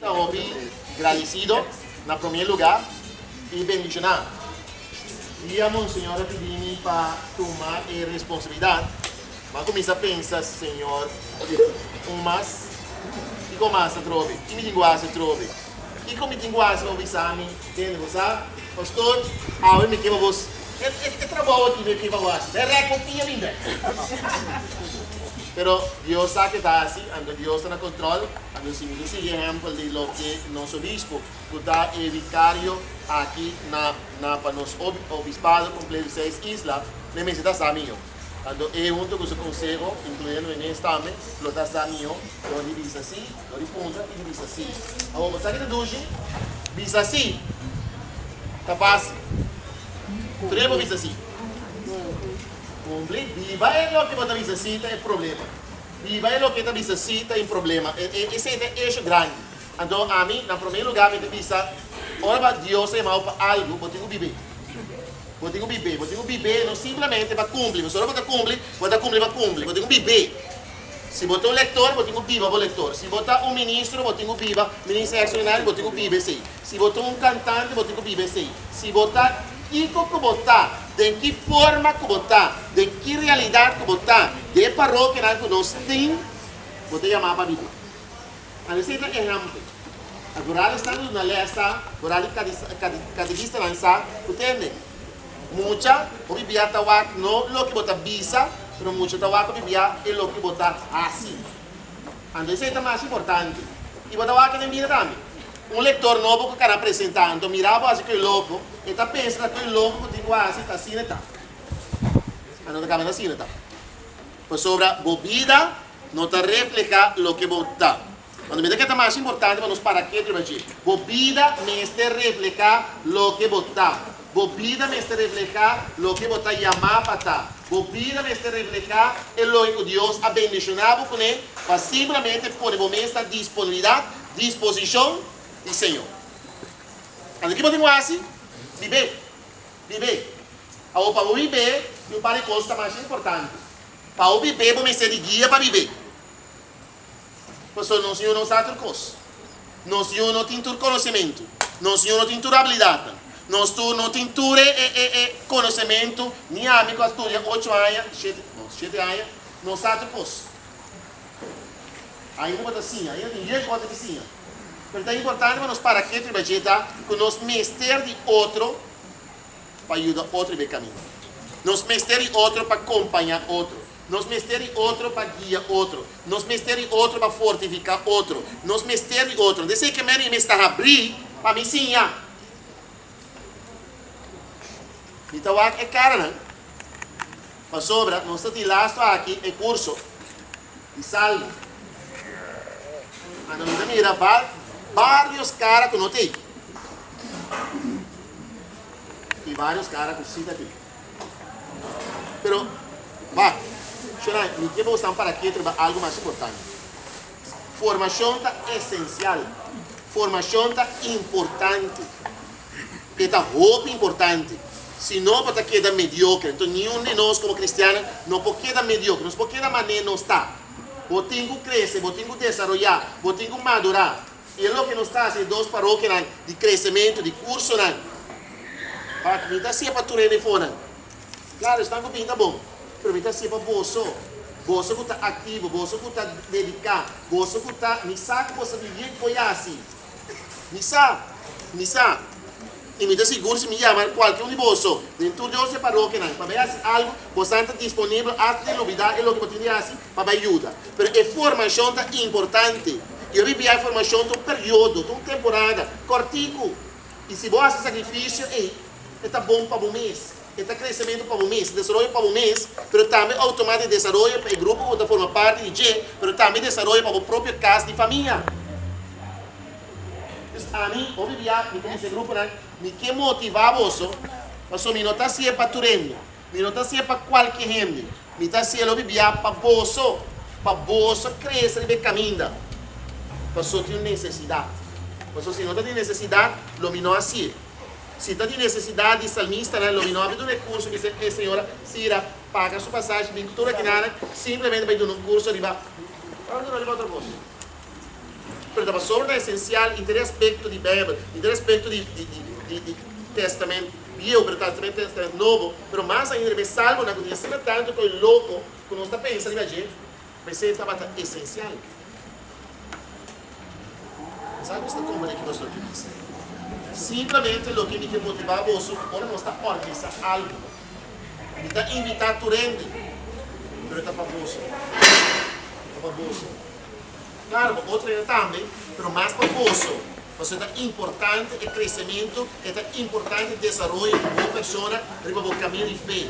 Ta hopi gradisido na promé lugá i bendishoná. Dia Monseñor a pidi mi pa tuma e responsabilidat, mi a kuminsá pensa, Señor, un mas? Kiko mas atrobe? Ki mi tin ku hasi atrobe? Kiko mi tin ku hasi pa bo bisa mi? Tende, bo sa, pastor, awe mi ke pa bo e trabou aki mi ke pa bo hasi. Bai rèk bo pia bin bèk. Pero Dios sa ke ta hasi, anto Dios ta na kontròl. Anto si mi ta sigui ehèmpel di loke nos obispo, ku ta e vikario aki na na pa nos obispado kompleto di seis isla, mi mester ta sa mihó. Anto e hunto ku su konseho, inkluyendo mi mes tambe, lo ta sa mihó dor di bisa sí, dor di puntra i di bisa sí. Awor bo sa ki ta dushi? Bisa sí ta fásil. Tur e bo bisa sí. Kumpli, biba e loke bo ta bisa sí ta e problema. Biba e loke ta bisa sí ta in problema. Esei ta e esho grandi. Anto ami, na promé lugá mi ta bisa, ora pa Dios a yama bo pa algu, bo tin ku bib'é. Bo tin ku bib'é. Bo tin ku bib'é no simplemente pa kumpli, pasobra ora bo ta kumpli, bo ta kumpli pa kumpli. Bo tin ku bib'é. Si bo ta un lektor, bo tin ku biba bo lektor. Si bo ta un ministro, bo tin ku biba minister extraordinario, bo tin ku biba esei. Si bo ta un kantante, bo tin ku biba esei. Si bo ta kiko ku bo ta, den ki forma ku bo ta, den ki realidat ku bo ta, den e parokianan ku nos tin, bo ta yamá pa biba. Anto esei ta ehèmpel. Agoral esnan ku duna lès sa, goral di katekistanan sa ku tende. Mucha, hopi bia ta wak no loke bo ta bisa, pero mucha ta wak hopi bia e loke bo ta hasi. Anto esei ta mas importante. I bo ta wak den bida tambe. Un lektor nobo ku kara presentá, anto mira bo hasi ku e loko, e ta pensa ta ku e loko ku tin ku hasi ta asina ta. Anto ta kaba ta asina ta. Pasobra bo bida no ta reflehá loke bo ta. Anto mi ta kere ta mas importante pa nos para ketu riba dje. Bo bida mester reflehá loke bo ta. Bo bida mester reflehá loke bo ta yamá pa ta. Bo bida mester reflehá e loke ku Dios a bendishoná bo kuné pa simplemente pone bo mes na disponibilidat, disposishon, di Señor. Anto ki bo tin ku hasi? Bib'é. Bib'é. Awor pa bo bib'é, tin un par di kos ku ta masha importante. Pa bo bib'é, bo mester di guia pa bib'é. Pasobra nos Yu no sa tur kos. Nos Yu no tin tur konosementu. Nos Yu no tin tur abilidatnan. Nos tur no tin tur e e e konosementu, ni ami ku a studia ocho aña, shete, no, shete aña, no sa tur kos. Ainda bo ta siña, ainda tin yen kos di siña. Pero ta importante pa nos para ketu riba dje ta ku nos mester di otro pa yuda otro riba e kaminda. Nos mester di otro pa kompañá otro. Nos mester di otro pa guia otro. Nos mester di otro pa fortifiká otro. Nos mester di otro. Desei ke meni mi sta habrí pa mi siña. Mi ta wak e karanan pasobra nos ta tin lastu aki e kurso di Salmo. Anto mi ta mira varios kara ku no t'ei i varios kara ku si ta tin. Pero, wak, Shonai, mi ke bo stan para ketu riba algu mas importante. Formashon ta esensial. Formashon ta importante. E ta hopi importante. Si no, bo ta keda mediokre. Enton, niun di nos komo kristiannan no por keda mediokre. Nos por keda manera nos ta. Bo tin ku krese, bo tin ku desaroyá, bo tin ku madurá. I e loke nos ta hasi e dos parokianan di kresementu, di kursonan. Wak, mi ta hasié pa tur hende fonan. Klaro, esnan ku bin ta bon, pero mi ta hasié pa boso. Boso ku ta aktivo, boso ku ta dediká, boso ku ta, mi sa ku boso ta yen koe hasi. Mi sa, mi sa. I mi ta sigur si mi yama kualke un di boso den tur di e parokianan pa bai hasi algu, bosan ta disponibel asta di lubidá e loke bo tin di hasi pa bai yuda. Pero e formashon ta importante. I hopi bia e formashon ta un periodo, ta un temporada kòrtiku. I si bo hasi sakrifisio ei, e ta bon pa bo mes, e ta kresementu pa bo mes, desaroyo pa bo mes, pero tambe outomátik desaroyo pa e grupo ku bo ta forma parti di dje, pero tambe desaroyo pa bo propio kas di famia. Dus ami, hopi bia mi ta bisa e gruponan, mi ke motivá boso, pasobra mi no ta hasié pa tur hende, mi no ta hasié pa kualke hende, mi ta hasié hopi bia pa boso, pa boso krese riba e kaminda, pasobra tin un nesesidat. Pasobra si no ta tin nesesidat, lo mi no hasié. Si ta tin nesesidat di salmistanan, lo mi no a duna e kurso, mi bisa e señora Sira, paga su pasashi, bin tur akinanan, simplemente bai duna un kurso riba, bai duna riba otro kos. Pero ta pasobra ta esensial inter e aspekto di Beibel, inter e aspekto di di Testament Bieu, pero tambe Testament Nobo, pero mas ainda riba e Salmonan ku tin asina tantu koi loko ku nos ta pensa riba dje, p'esei tabata esensial. Sa nos ta komprendé ki nos lo ke bisa. Simplemente loke mi ke motivá boso ora nos ta organisá algu. Mi ta invitá tur hende, pero ta pa boso. Ta pa boso. Klaro, pa otro hende tambe, pero mas pa boso. Pasobra ta importante e kresementu, e ta importante e desaroyo di bo persona riba bo kaminda di fe.